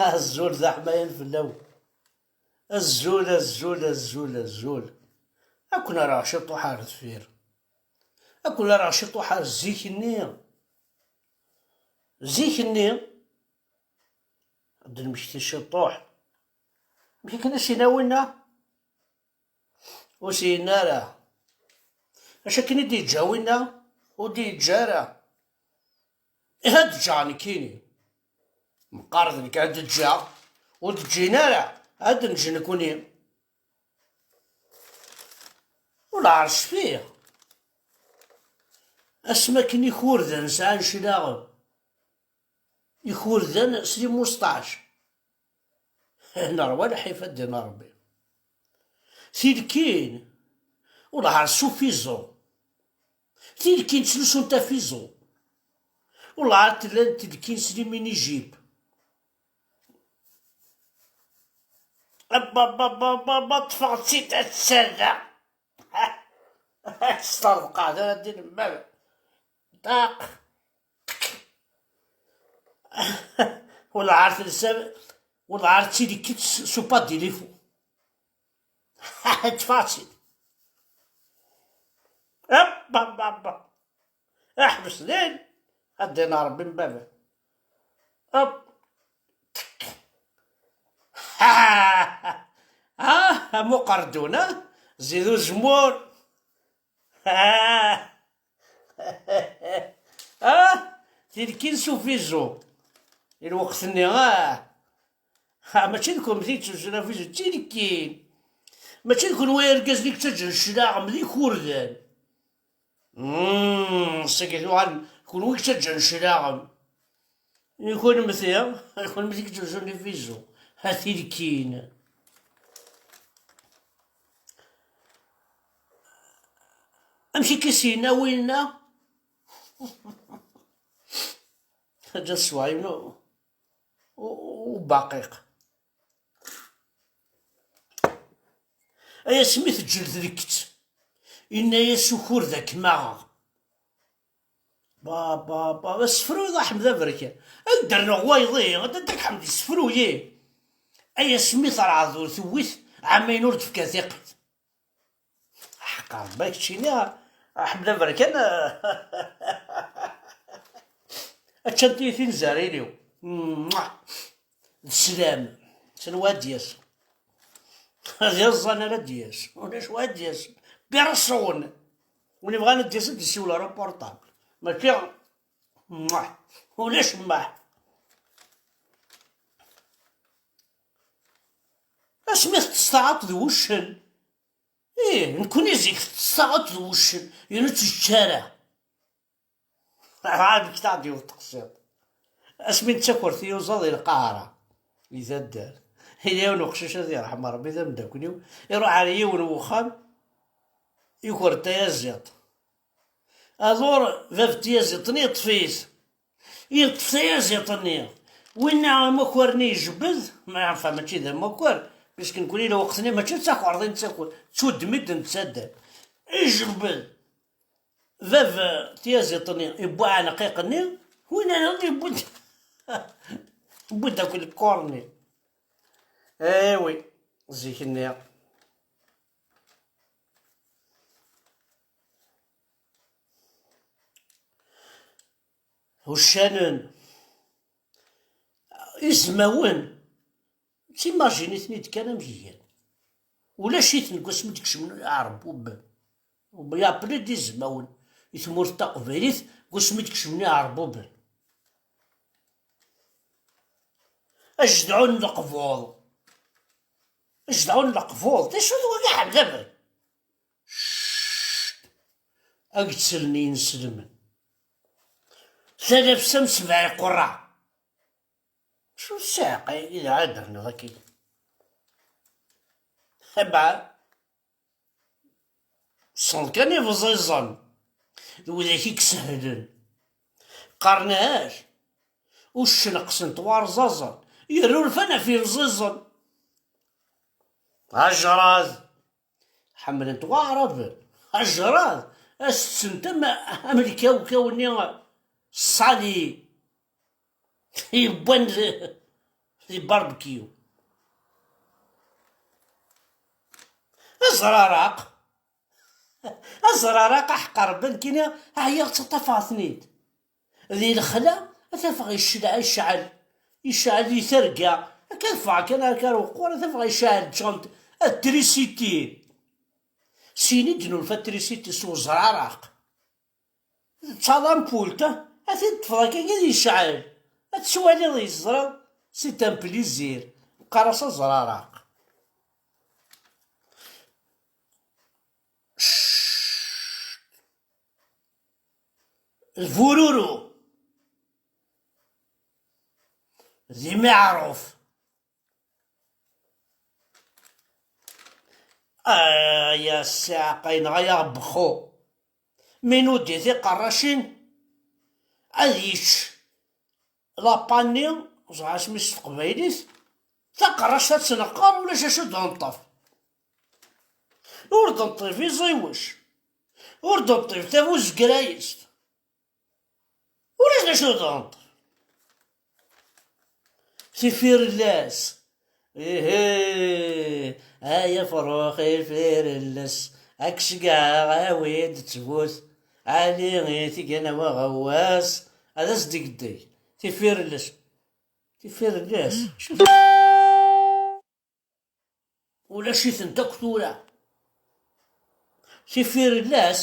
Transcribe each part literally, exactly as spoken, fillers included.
Azul d aḥmayan fell-awen. Azul, azul, azul, azul. Ad ken-rreɣ ciṭuḥ ar deffir. Ad ken-rreɣ ciṭuḥ ar zik-nni. Zik-nni, ad d-nmekti ciṭuḥ. Amek akken i s-yenna winna? Ur s-yenna ara. Acu akken i d-yeǧǧa winna? Ur d-yeǧǧa ara. Ihi ad ǧǧeɣ nekkini. Meqqar d nekk ad ǧǧeɣ. Ur d-ǧǧin ara. Ad neǧǧ nekkni. Ur ɛerc fiɣ. Asmi akken ikurdan sɛan cclaɣem. Ikurdan s limusṭac. Nerwa lḥif ad d-ina Rebbi. Tilkin, wellah ar sufiẓu. Tilkin ttlusunt afiẓu. Wellah ar tellant tilkin s liminijib. Abba, abba, abba, abba, abba, ṭṭfeɣ-tt-id ad tt-rreɣ. S terbeqɛed ara d-inin mmal. Ṭaq. Wellah ar telsa, wellah ar ttilkit s, s upadilifu. Ṭṭfeɣ-tt-id. Hop, hop, hop, hop. Ḥbes din. Ad d-ina Rebbi n baba. Hop. Ah, am uqerdun, ah? Zid uzemmur. Ah. Ah, tilkin s ufizu. I lweqt-nni, ah. Ha, mačči d kennemti i yettuzun afizu, d tilkin. Mačči d kenwi ay irgazen i yettaǧǧan cclaɣem d ikurdan. Mm, sagi tuɣal d kenwi i yettaǧǧan cclaɣem. I kennemti, i kennemti i yettuzun ifizu. Ha tilkin. Amek i k-is-yenna winna? Ǧǧa sswayew n u-, u-, ubaqiq. Ay asmi teǧǧel deg-s, yenna-yas ukur d akem-aɣeɣ. Ba, ba, ba, asefru d Aḥmed Aberkan. Ad d-rnuɣ wayeḍ-i, ad d-ak Ḥmed isefru-yi. Ay asmi terɛed ur tewwit, ɛamayen ur d-tefka tiqit. Ḥeqqa Rebbi, keččini, a Ḥmed Aberkan, ččant-iyi tinzarin-iw. Mwah! D sslam. Sin wa ad d-yas. Ad iẓẓan ara d-yas. Ulac wa ad d-yas. Personne. Win ibɣan ad d-yas, ad d-yessiwel ɣer uportable. Mačči, mwah! Ulac mah. Asmi tettestaɛeḍ d wuccen. Ih, nekkni zik tettestaɛeḍ d wuccen, yerna ur tt-yečči ara. Amek taɣ-d yiwet teqsiḍ. Asmi nettaker tiyuẓaḍ i lqahra, i taddart. Yella yiwen uqcic, ad yerḥem Rebbi, d ameddakel-iw, iruḥ ar yiwen n wexxam, yuker-d tayaziḍt. Aḍur, bab n tyaziḍt-nni yeṭṭef-it. Yeṭṭef tayaziḍt-nni. Winna amakar-nni ijebbed, ma, enfin, mačči d amakar, puisque nekkni lweqt-nni mačči d takerḍi nettaker, d tuddmi d-nettaddam. Ijebbed. Bab tyaziḍt-nni yewwi aɛenqiq-nni, winna nniḍen yewwi-d, yewwi-d akk lkor-nni. Eh oui, zik-nni. Uccanen, izmawen, timajin-iten-id kan amek gan. Ulac-iten deg wasmi d-kecmen iɛerbuben. Yappelid izmawen i tmurt taqbaylit deg wasmi d-kecmen iɛerbuben. Ajedɛun n leqbuḍ. Jdaɛu n leqbuḍ, d acu d wagi ḥemdaben? Cct! Ad yettselni inselmen. Talafsa m sebɛa iqurra. Acu ssiɛqa-agi d ɛad rniḍ akka? Aba, ssneḍ kan ibẓiẓen d widak i isehlen. Qqaren-ak, uccen qqsen-t warẓaẓen, yerra urfan ɣef yimẓiẓen. Ajrad, ḥemmlen-t waɛraben. Ajrad, ad s-ttsen am, am lkawkaw-nni ṣṣali yewwan di, di barbecue. Aẓraraq, aẓraraq aḥeqq Rebbi nekkini ɛyiɣ ttaṭṭafeɣ-ten-id. Di lexla, ad t-afeɣ yecleɛ, yecɛel, yecɛel di terga. Akka ad ffɣeɣ kan ar kar uqur, ad t-afeɣ yecɛel, ǧǧeɣ-t, ad trisiti. Syin i d-nulfa trisiti s uzraraq. D talampult, ad t-id-ṭṭfeḍ akka ad yecɛel. Ad twaliḍ yeẓra, c'est un plaisir. Qqar-as azraraq. Cct. D bururu. D imiɛruf. Ay a ssiɛqa, yenɣa-yaɣ bexxu. Mi nudi tiqerracin, ad yečč lapani, ẓer asmi s teqbaylit, taqerract ad tneqqer, ulac acu d-neṭṭef. Ur d-neṭṭif iẓiwec, ur d-neṭṭif tabuzegrayest. Ulac d acu d-neṭṭef. Tifirellas. Ihi, ay afrux ifirelles, ad k-ceggɛeɣ, awi-d ttbut, ali i tiganawa ɣewwas, ad as-d-igdeg. Tifirellas. Tifirellas. Ulac-itent akk tura. Tifirellas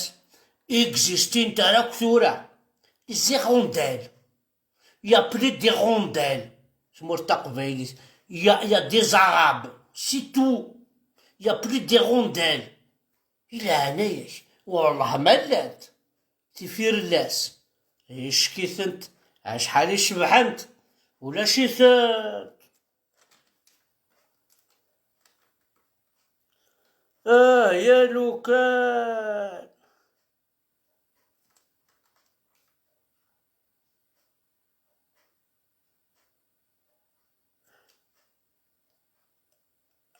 ur existint ara akk tura. Les hirondelles. Il y a plus d'hirondelles. Tmurt taqbaylit. Il y a, il y a des arabes. C'est tout. Il y a plus d'hirondelles. I leɛnaya-k, wellah ma llant. Tifirellas, yeck-itent, acḥal i cebḥent, ulac-itent. Ah, ya lukan.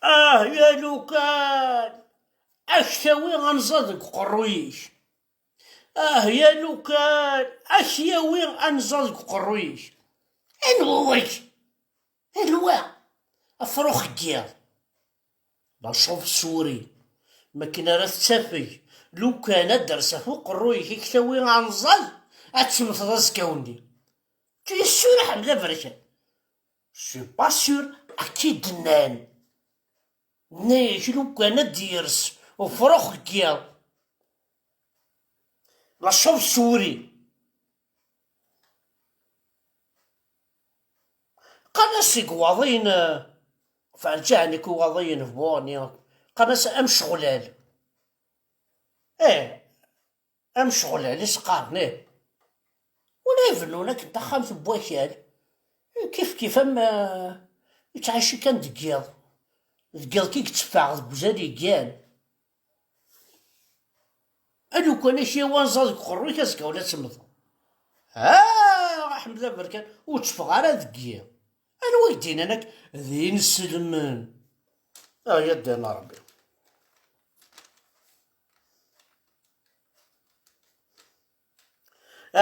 Ah, ya lukan. Ad k-tawi anẓad deg uqerruy-ik. Ah, ya lukan, ad k-yawi anẓad deg uqerruy-ik. Anwa wagi? Anwa? Afrux n yiḍ. La chauve-souris. Makken ara tettafeg. Lukan ad d-ters ɣef uqerruy-ik, ad k-tawi anẓad, ad temmteḍ azekka-nni. Tu es sûr, Ḥmed Aberkan? Je suis pas sûr, akka i d-nnan. Nna-yak lukan ad d-yers ufrux n yiḍ. La chauve-souris. Qqaren-as deg Iwaḍiyen, eh, ɣef Ɛelǧahan-ik Iwaḍiyen, Borni, qqaren-as amecɣulal. Ih, amecɣulal i s-qqaren, ih. Wala ibennun akken taxxamt n wakal, kif kif am, eh, yettɛici kan deg yiḍ. Deg yiḍ ki yetteffeɣ deg uzal yeggan. A lukan ak-yawi anẓad deg uqerruy-ik, azekka ula temmteḍ. Ah, Ḥmed Aberkan, ur tteffeɣ ara deg yiḍ. Anwa i k-d-yennan akka d inselmen? Ah, ya ddin a Ṛebbi.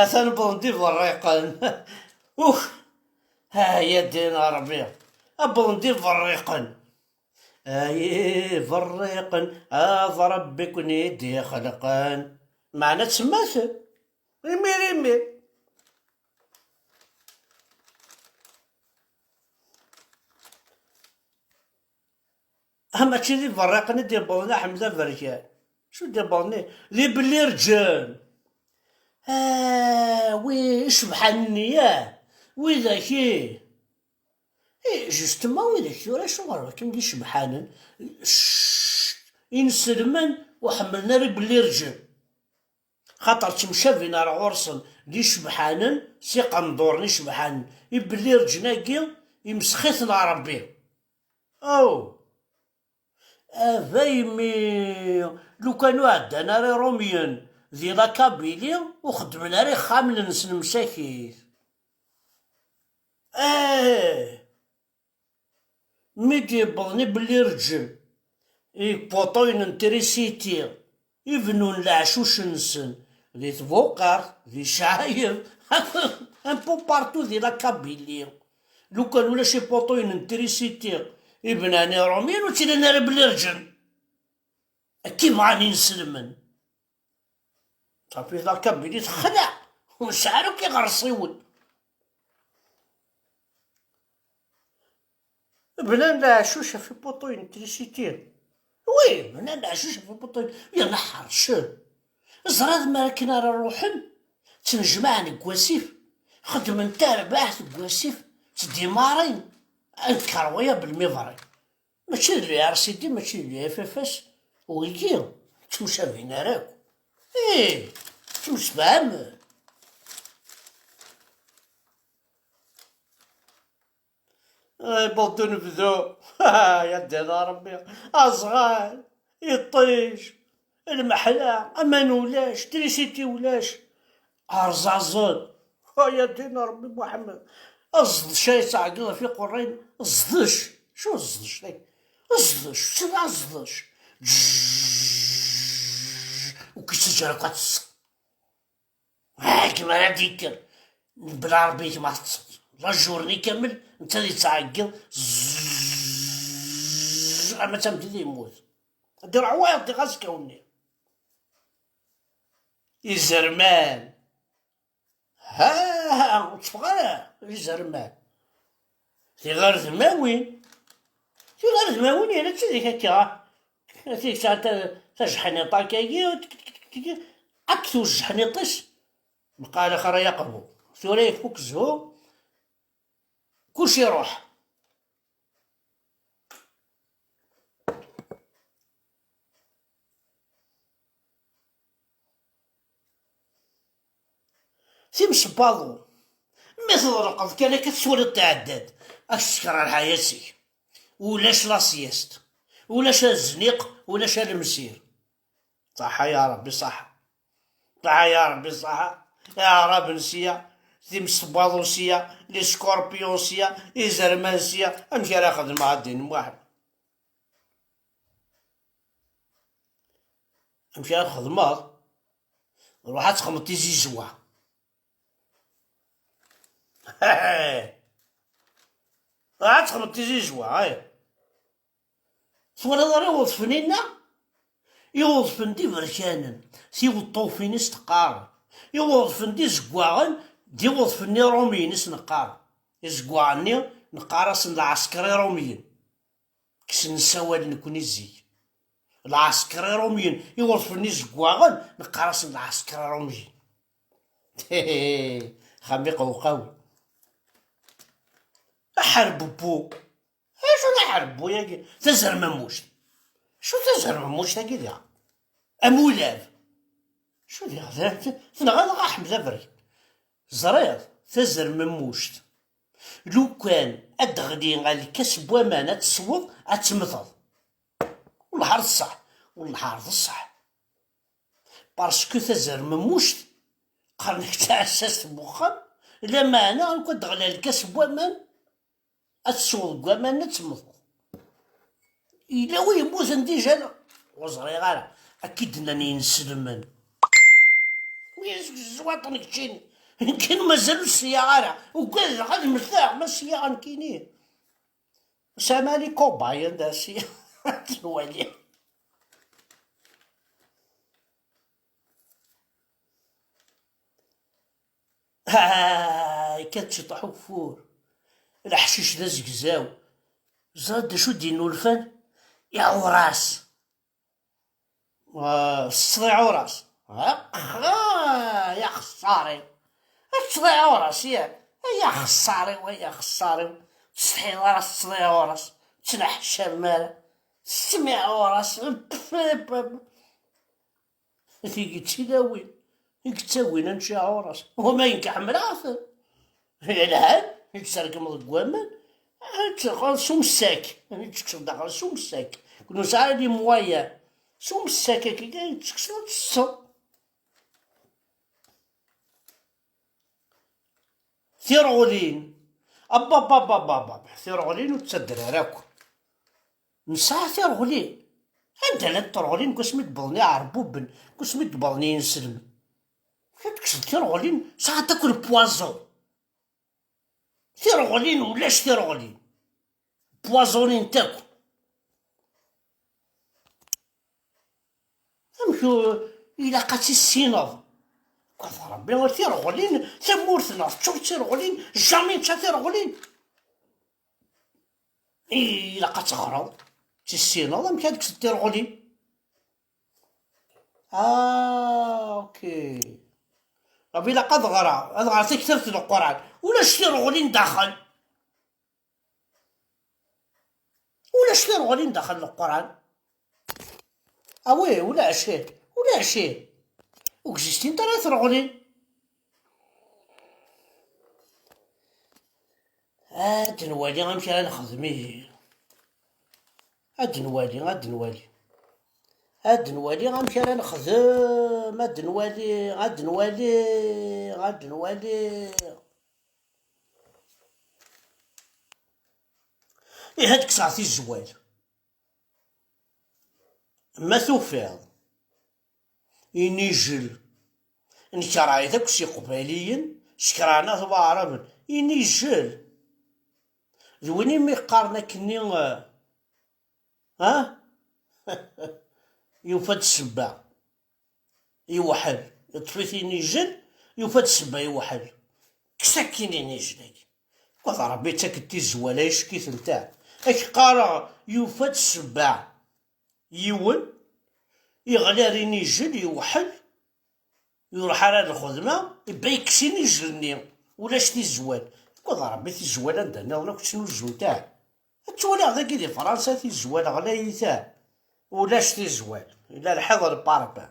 Atan wwḍen-d iberriqen. Ux! Ah, ya ddin a Ṛebbi. Wwḍen-d iberriqen. Ay iberriqen, a d Ṛebbi ken-id-ixelqen. Meɛna ttmaten. Imir, imir. Ah, mačči d iberriqen i d-iwwḍen, a Ḥmed Aberkan. Acu d-iwwḍen? D ibellirǧen. Ah, wi icebḥen-nni, ah, widak-i. Justement, widak tura acuɣer akken d icebḥanen? Cct, inselmen ur ḥemmlen ara ibellirǧen. Xaṭer ttemcabin ar ɣur-sen d icebḥanen, s iqenduren icebḥanen. Ibellirǧen-agi, imsex-iten Ṛebbi. Aw! A daymi, lukan ur ɛeddan ara Iṛumyen di la Kabylie, ur xeddmen ara ixxamen-nsen msakit. Eh! Mi d-yewwḍen ibellirǧen, ipuṭuyen n trisiti, i bennun leɛcuc-nsen, di tbuqart, di ccɛayeb, un peu partout di la Kabylie. Lukan ulac ipuṭuyen n trisiti, i bnan Iṛumyen, ur ttinin ara ibellirǧen. Akka i bɣan inselmen. Tapi la Kabylie texleɛ, ur nesɛi ara akk iɣersiwen. Bnan leɛcuc ɣef ipuṭuyen n trisiti. Wi, bnan leɛcuc ɣef ipuṭuyen, yerna ḥercen. Ẓriɣ mi ara akken ara ruḥen, ttnejmaɛen deg wasif, xedmen tarbaɛt deg wasif, ttdimarin, incroyable, mi bɣan. Mačči d le R C D, mačči d le F F S, wigi, ttemcabin ara akk. Ih, ttemsefhamen. Ay, bḍu nebdu. Ya ddin a Ṛebbi. Azɣal, iṭij, lmeḥla, aman ulac, trisiti ulac. Arẓaẓen. Ay, a ddin a Ṛebbi Muḥemmed. Aẓdec ay yettɛeggiḍ ɣef iqerrayen. Ẓdec. Acu ẓdec-agi? Ẓdec. Acu d aẓdec? Zzz. Ur k-yettaǧǧa ara akk ad teṭṭseḍ. Akken ara d-yekker. Bla Ṛebbi kemm ad teṭṭseḍ. La journée kamel, netta ad yettɛeggiḍ. Zzz. Ama d tameddit yemmut. Ad d-iruḥ wayeḍ di ɣas kawni. Izerman. Ha, ha, ur tteffeɣ ara, izerman. Tiɣerdmawin. Tiɣerdmawin, yella d tidak akka. Tid sɛan ta-, tajeḥniṭ akkagi, tik, tik, tik, tik, akked ujeḥniṭ-is. Meqqar axir ay aqbu. Tura ifuk zzhu, kullec iruḥ. Times n waḍu. Mi tḍelqeḍ kan akka, tettwaliḍ tɛedda-d. Ad k-tessekrer lḥayat-ik. Ulac la sieste. Ulac azniq, ulac alemsir. Ṣaḥa ya Ṛebbi, ṣaḥa. Ṣaḥa ya Ṛebbi, ṣaḥa. Iɛraben sya, times n waḍu sya, les scorpions sya, izerman sya. Amek ara xedmeɣ a ddin Muḥ-, amek ara txedmeḍ? Ruḥ ad txedmeḍ tizizwa. Ruḥ ad txedmeḍ tizizwa, ay. Twalaḍ ara iweḍfen-inna? Iweḍfen d iberkanen, tiweṭṭufin i s-teqqaren. Iweḍfen d izeggaɣen, d iweḍfen n Iṛumyen i s-neqqar. Izeggaɣen-nni neqqar-asen lɛesker iṛumyen. Kksen ssawal nekni zik. Lɛesker iṛumyen, iweḍfen izeggaɣen, neqqar-asen lɛesker iṛumyen. Xami qewqawi. Aḥerbebbu. Acu d aḥerbebbu-yagi? Tazermemmuct. Acu tazermemmuct-agi diɣ? Amulab. Acu diɣ? Tenɣa-aɣ Ḥmed Aberkan. Ẓriɣ, tazermemmuct. Lukan ad d-teɣli ɣer lkas n waman ad tesweḍ, ad temmteḍ. Wellah ar d ṣṣeḥ, wellah ar d ṣṣeḥ. Parce que tazermemmuct, qqaren-ak d taɛessast n wexxam, lameɛna lukan ad d-teɣli ɣer lkas n waman, ad tesweḍ deg waman ad temmteḍ. Yella wi yemmuten déjà, neɣ? Ur ẓriɣ ara. Akka i d-nnan yinselmen. Wi zgezwaṭen keččini. Nekkini mazal ur sliɣ ara. Ugadeɣ ad mmteɣ ma sliɣ nekkini. Samali Kobay anda sliɣ. Ad nwali. Ay, kan ciṭuḥ ugeffur. Leḥcic d azegzaw. Ẓriɣ d acu d-innulfan? Iɛuras. Ah, tsetteḍ iɛuras. Ah, ah, ya xeṣṣar-iw. Ad tsetteḍ iɛuras, ya. Ay axeṣṣar-iw, ay axeṣṣar-iw. Tsetḥiḍ ara, teṭṭseḍ iɛuṛas, ttneḥcam ara, tesmiɛ ɣur-as. Tigi d tilawin i yettawin annect iɛuṛas. Wama yenka ḥemmleɣ-ten. Yelhan, i d-terkmeḍ deg waman, ad teqqleḍ s umssak, i d-tekkseḍ daxel s umssak. Ur nesɛi ara les moyens. S umssak akka i d-tekkseḍ ad teṭṭseḍ. Tirɣulin. Abababababab, tirɣulin ur ttadder ara akk. Nesɛa tirɣulin. Anda llant tirɣulin deg wasmi d-wwḍen iɛerbuben, deg wasmi d-wwḍen yinselmen? Ad tekkseḍ tirɣulin, sɛant akk le poison. Tirɣulin, ulac tirɣulin. Poisonint akk. Amek u-, ilaq ad tissineḍ? Akked Rebbi, tirɣulin, tamurt-nneɣ teččur d tirɣulin, jamais nečča tirɣulin. Ilaq ad teɣreḍ, tissineḍ amek ad tekkseḍ tirɣulin. Ah, ok. Rebbi ilaq ad ɣreɣ, ad ɣreɣ taktabt n Leqran. Ulac tirɣulin daxel. Ulac tirɣulin daxel Leqran. Ah oui, ulac, ulac. Ur existint ara tirɣulin. Ad nwali amek ara nexdem ihi. Ad nwali, ad nwali. Ad nwali amek ara nexdem, ad nwali, ad nwali, ad nwali. Ihi ad kkseɣ tizwal. Ma tufiḍ inijel, nekreɣ-it akk s Iqbayliyen, skerɛen-at Waɛraben, inijel. D win imi qqaren akkenni, eh, ha? Yufa-d ssebba. Iweḥḥel. Iṭṭef-it inijel, yufa-d ssebba iweḥḥel. Kkes akkin inijel-agi. Akked Rebbi yettak-d tizwal, ay ccek-itent, ah. Ad k-qqareɣ, yufa-d ssebba yiwen, iɣli ar inijel, iweḥḥel, ur iruḥ ara ar lxedma, ibba yekkes inijel-nni, ulac tizwal. Akked Rebbi tizwal anda nniḍen akk ttnuzunt, ah. Ad twaliɣ dagi di Fransa tizwal ɣlayit, ah. Ulac tizwal, yella lḥiḍ n parpin.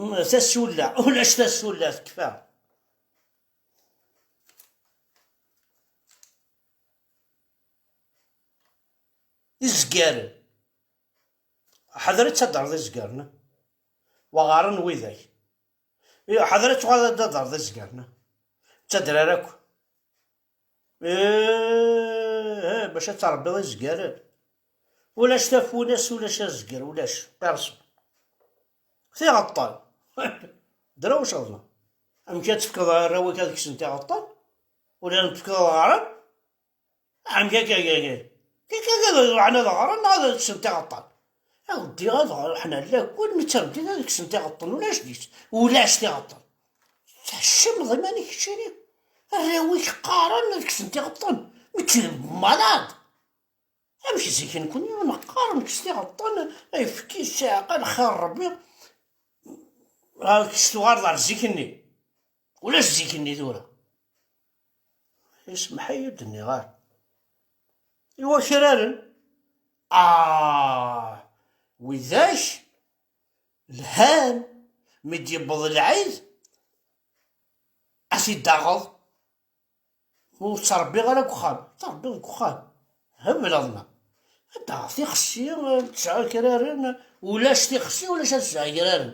Mm, tasula, ulac tasula, tekfa. Izgaren. Ḥader ad tadreḍ izgaren. Wa ɣaren widak. Ih, ḥader ad tuɣaleḍ ad d-tadreḍ izgaren. Ur ttadder ara akk. Ih, ih, bac ad trebbiḍ izgaren. Ulac tafunast, ulac azger, ulac. Personne. Tiɣeṭṭen. Drewceḍ. Amek ad tefkeḍ arraw-ik ad ksen tiɣeṭṭen? Ula ad tefkeḍ ad ɣren? Amek akka, akka, akka? Akka, akka, ad ruḥen ad ɣren, ad ksen tiɣeṭṭen. Ad ddiɣ ad ɣer-, ḥna lakul, mi d tameddit ad ksen tiɣeṭṭen, ulac dis-, ulac tiɣeṭṭen. Tḥeccemeḍ iman-ik keččini? Arraw-ik qqaren ad ksen tiɣeṭṭen, mačči d malad. Amek zik nekkni neqqar, nekkes tiɣeṭṭen, ayefki, ssiɛqa, lxir n Rebbi, ad kkes tuɣaleḍ ar zik-nni. Ulac zik-nni tura. Ismeḥ-iyi ur d-nniɣ ara. I wakraren? Ah, widak lhan, mi d-yewweḍ lɛid, ad t-id-taɣeḍ. Ur ttṛebbiɣ ara deg uxxam. Ttṛebbiɣ deg uxxam. Hebleḍ ma. Ad d-aɣeɣ tixsi, ad sɛuɣ akraren, ulac tixsi, ulac ad sɛuɣ akraren.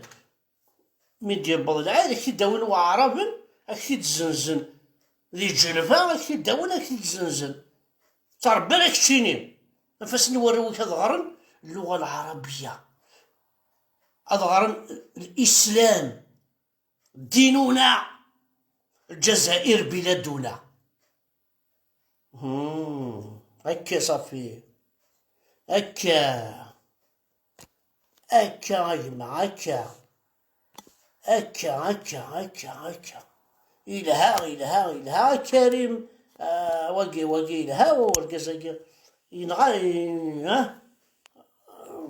Mi d-yewweḍ lɛid, ad k-t-id-awin waɛraben, ad k-t-id-zzenzen. Di Ǧelfa, ad k-t-id-awin, ad k-t-id-zzenzen. Ttṛebbiɣ ara keččini. Ifassen n warraw-ik ad ɣren lluɣa lɛarabiya. Ad ɣren lislam. ديننا الجزائر بلادنا. هم، هكا صافي. هكا. هكا يا جماعة، هكا. هكا، هكا، هكا، هكا. يلها، يلها، يلها كريم. آه، واقي، واقي يلها، ورقز، واقي. ينغى، ي-، ها؟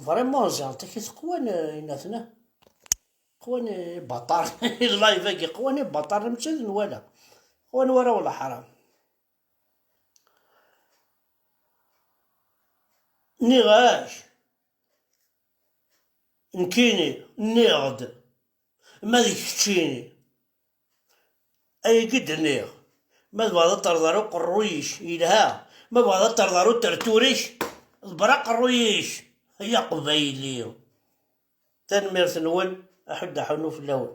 فريمون، زعما، تا كي تقوى، ن-، يناتنا. قواني بطار. اللايف هاكي قواني بطار، ماشي هاد نوالا. Wanwa ara wleḥram? Nniɣ-ak, nekkini, nniɣ-d, ma d keččini, ayagi d-nniɣ, ma tebɣiḍ ad terḍer uqerruy-ik, yelha, ma tebɣiḍ ad terḍer utertur-ik, ḍebber aqerruy-ik, ay aqbayli. Tanemmirt-nwen, aḥuddu aḥunnu fell-awen.